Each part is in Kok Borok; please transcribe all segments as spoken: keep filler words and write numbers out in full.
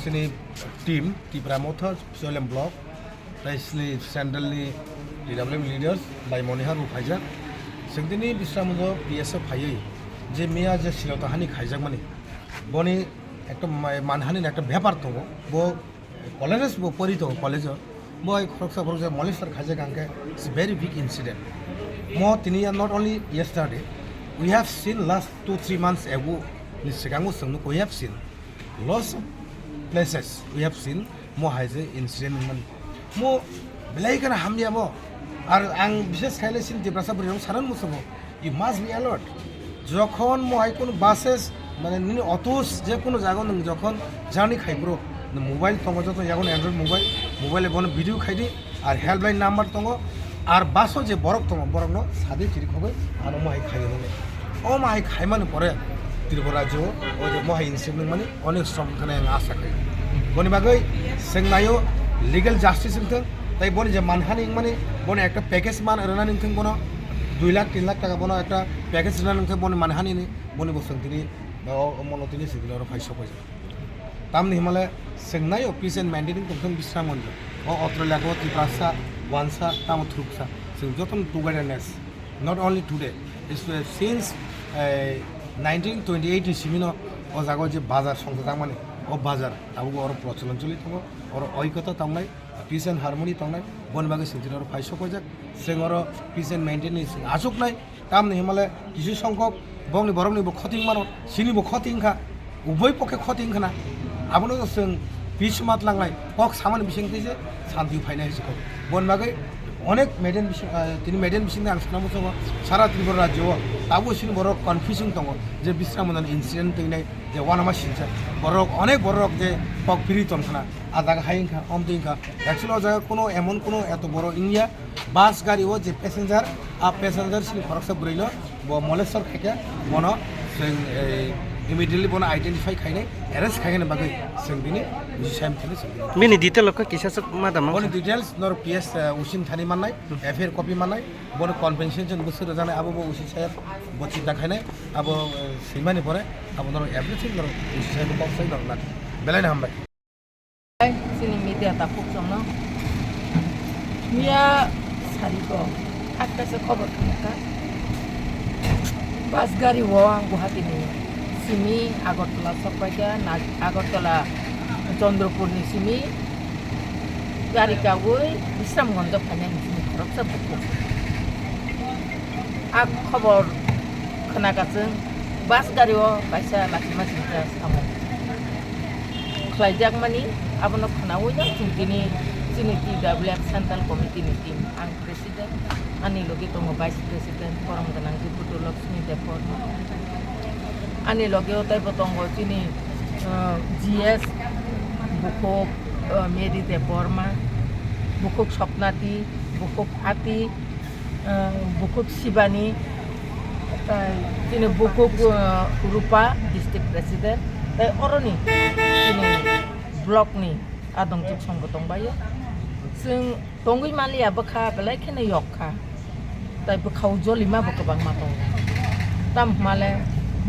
Chini team Tipra Motha Soilem Block, tei chini central ni T W M leaders bai Monihar bo phaijak. Chwng tini Bisramganj P S o phaiwi je miya je Silota hani khaijakmani, boni ekta ma-, manhani ekta bepar tongo. Bo colleges bo pori tongo, college o. Bo hai khoroksa borok je molester khaijak hwnkhe, it's a very big incident. Mo tini ya not only yesterday, we have seen last two three months ago ni swkango chwng nuk we have seen lots of places we have seen mo hai je incident wngmani. Mo belai kheno hamya mo. Ar ang bishes khaile chini Tiprasa bwrwi rok sanan muchungo. You must be alert. Jokhon mo hai kono buses, mane nini autos je kono jaga nwng jokhon journey khai bro, nwng mobile tongo joto yago Android mobile, mobile bono video khai di, ar helpline number tongo, ar bus o je borok tongo borokno sadi chiri khogwi ano mo hai khai nani. O mo hai khaimani pore Tripura rajyo o je mo hai incident nangmani onek som khana ang asa khai. Boni bagwi chwng nayo legal justice wngthang, tai boni je manhani wngmani bono ekta package man rwnani wngthang bono dui lakh tin lakh taka bono ekta package rwna nangkhe boni manhani ni boni bo chwng tini o, o mono tini chwng tini oro phai sokphaijak. Tamni himale chwng naio peace and maintaining tongthung Bisramganj o Australia o Tiprasa wansa tamo thuksa chwng jotono togetherness not only today, it's, uh, since, eh, nineteen twenty-eight ni simino o jaga o je bazar songsa tangmani o bazar tabuk oro procholon choli tongo, oro oikota tongnai, peace and harmony tongnai, boni bagwi chwng tini oro phai sokphaijak. Chwng oro peace and maintain ni chwng achuknai, tamni himale kisu songkok bongni borokni bo khoti wngmano, chini bo khoti wngkha, uboi pokhe khoti wngkhana. Abono chwng peace matlangnai, kok samani bisingtwi se santi phainai hai se kok. Boni bagwi onek median bising, ah, tini median bisingtwi ang sana muchungo, sara Tripura rajyo o tabuk chini borok confusing tongo je Bisramganj ni incident twngnai je wanama silsa borok, onek borok je kok piri tongkhana, a jaga hai wngkha, omtwi wngkha. Actually o jaga kuno emon kuno eto boro wngya, bus gari o je passenger, a passenger chini khoroksa bwrwi no bo molester khaikha, bono chwng, eh, immediately bono identify khainai, arrest khainani bagwi chwng bini buji sai mthani chwng bini. Bini detail o kisa swk ma da man. Boni details nor P S, eh, Usin thani mannai, F I R copy mannai, bono compensation bwswk rwjaknai abo bo Usin sai bo chinta khainai, abo, eh, swimani pore abo nor everything nor Usin sai bo kok sai nor na. Belai no hambai. Chini media takhuk chongno miya sariko atta se khobor khna kha. Bus gari o ang Guwahati ni simi Agartala sokpai kha, na Agartala Chandrapur ni simi gari kawi Bisramganj phainani simi khoroksa bukhuk. A khobor khna kha chwng bus gari o kaisa lachima singcha samung khlaijakmani, abono khnaui no chwng tini chini T W F Central Committee ni team, ang President, ani logi tongo Vice President, borom gwnang Diputulok Lakshmi Debbarma, ani logi o teibo tongo chini, uh, G S, bukhuk, uh, Mary Debbarma, bukhuk Sopnati, bukhuk Ati, uh, bukhuk Sibani, tai chini bukhuk, uh, Rupa, District President, tai oroni chini block ni adong chuk song bo tongbaio. Chwng tongwi manliya bwkha belai kheno yok kha. Tai bwkhao jolima bo kwbangma tongo. Tamo hwnmale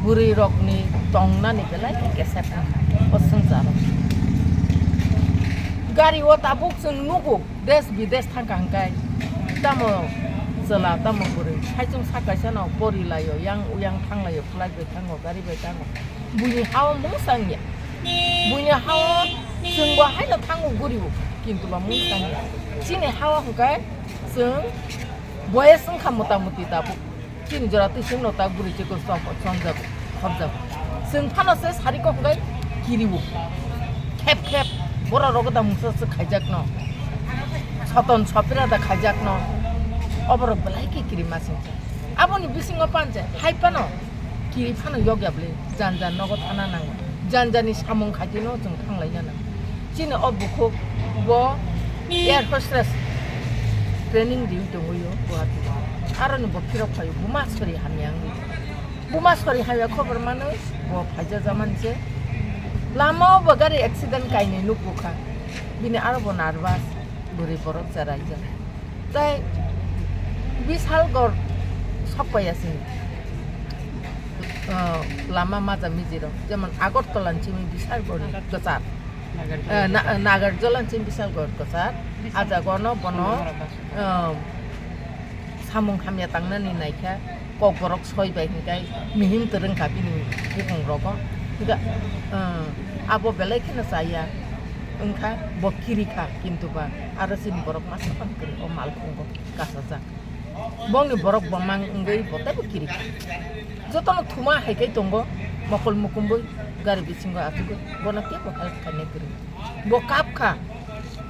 bwrwi rokni tongnani belai khe kesep wngkha o swngcharo. Gari o tabuk chwng nugo, desh bidesh thangkha hwnkhe tamo chwla tamo bwrwi saichung sak kaisa no porilaio, yang uyang thanglaio, flight bai thango, gari bai thango. Buini hao mungsa wngya. Buini hao chwngbo haino thango guribo, kintu ba mungsa wngya. Chini hao hwnkhe chwng boyes wngkha mota moti tabuk. Chini jora twi chwngno tak bwrwi chikon chom-, chomjago, khopjago. Chwng phano se sariko hwnkhe kiribo. Khep khep borok rogo da mungsa se khaijakno. Soton sopira da khaijakno. Oborok belai khe kirima singcha. Aboni bisingo panje hai phano kiri phano yokya bwle, jan jan nogo thana nango, jan jan ni samung khaitino chwng thanglaina nango. Chini o bukhuk bo air hostess training riwi tongwi o Guwahati o. Aroni bo phirok phaio, buma sori hamya wngwi. Buma sori hamya khobor manwi bo phaijak jamani se. Lama o bo gari accident kainwi nukgo kha. Bini aro bo nervous, bwrwi borok cheraijak. Tei Bishalgarh sokpaiya sini, ah, lama maja mijiro, jemon Agartala ni simi Bishalgarh ni kwchar. Eh, na-, Nagarjula chini Bishalgarh kwchar. Ah jaga no bono, eh, samung hamya tangnani naikha, kokborok soi bai hinkai mihim twrwng kha bini bukung rogo. Hinkhe, eh, abo belai kheno chaya wngkha, bo kiri kha, kintu ba aro chini borok masa phano kwrwi o malkhungo kasajak. Bongni borok bo mang wngwi bo teibo kiri kha. Jotono thuma hai kai tongo, mokol mukumbo gari bisingo achugwi, bono kebo help khainai kwrwi. Bo kap kha,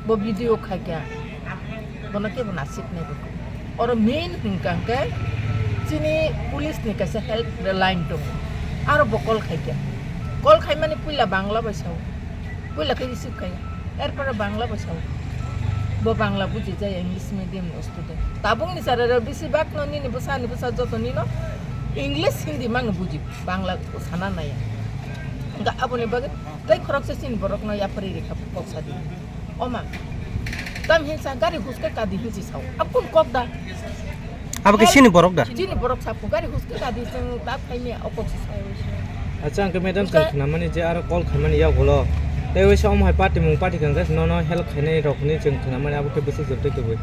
bo video khai kha, bono kebo nasik nai bo. Oro main hwnkha hwnkhe chini police ni kaisa help line tongo, aro bo call khai kha. Call khaimani puila Bangla bai sao. Puila khe receive khai, erpore Bangla bo sao. Bo Bangla buji jaya, English medium ni student. Tabuk ni chara rok bisi bak no nini bwsa ni bwsa joto nino English, Hindi mang no buji, Bangla sana naya. Ga aboni bagwi tei khoroksa chini borok no yapharwi rikha kok sadi. Oma, tam hinsa gari huske kadi hinsi sao. Abkun kok da. Abo khe chini borok da? Chini borok sapo gari huske kadi chwng ta phaini o kok si sao. Acha, ang khe madam chwng khwnamani je aro call khaimani yagulo. Tei waisa omo hai party mung party kang khe nono help khainai rok hinwi chwng khwnamani abo khe bwswk jotoi tubui.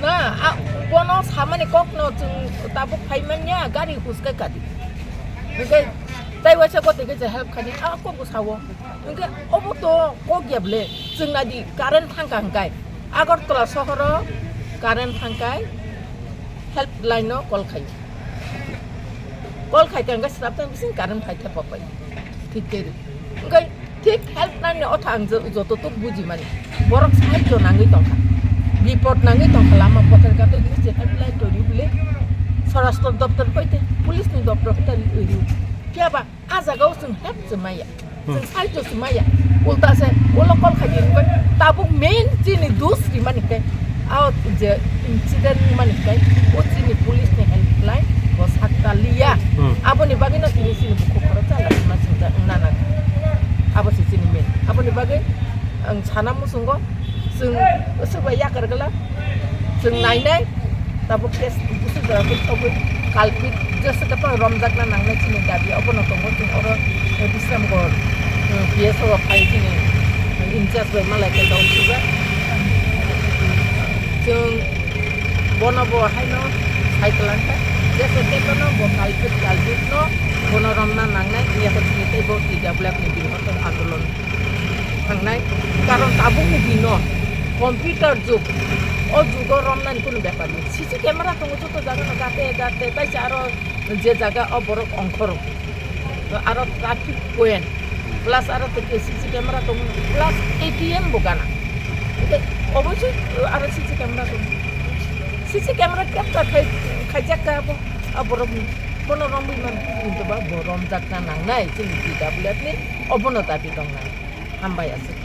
Na, a, bono samani kok no chwng tabuk phaimanya gari huske kadi. Hwnkhe tei waisa gotoi khe je help khainai a kok bo sao. Hwnkhe obo to kok ya ble, chwng nai di current thang kha hwnkhe. Agartala sohoro current thang kha, helpline no call khai. Call khai kha hwnkhe srap tang bising current phai kha papai. Thik khe ri. Hwnkhe thik helpline ni otha ang jo-, joto tok buji mani. Borok sahajyo nangwi tong kha. Bipod nangwi tong kha lama pothor gate ni je helpline to ri bole. Swarashtra doptor pai te, police ni doptor pai te ri. Phiya ba Ah jaga o chwng help se maya. Hmm. Chwng side o se maya. Ulta se ulo call khai di bai. Tabuk main chini dus ri mani kai. Ah je incident mani kai. O chini police ni helpline bo sakta liya. Hmm. Aboni bagwi no tini chini bukhuk khoro chala ma chwng ja nana. Abo se chini main. Aboni bagwi ang sana musungo. Chwng swk bai yakar gala, chwng nainai, tabuk case busu jora khe thogwi culprit jesa khe romjakna nangnai chini dabi obono tongo. Chwng oro, eh, Bisramgarh, eh, P S O o phai chini, eh, in charge bai malai khe tong sibak. Chwng bono bo haino sai kwlangkha, jesa khe bono bo culprit, culprit no bono romna nangnai, yakho chini teibo T W F ni birokho andolon. Thangnai, karon tabukni dino computer jug, o jugo romnani kunu bepar ni. C C camera tongo joto jagano gate gate, taisa aro je jaga o borok ongkhoro, aro traffic point, plus aro tei C C camera tongo, plus A T M bo gana. Tei oboisoi aro C C camera tongo. C C camera capture khai, khaijak kha abo, a borok bono romwi mano, kintu ba bo romjakna nangnai chini T W F ni, obono dabi tongnai. Hambai aswk.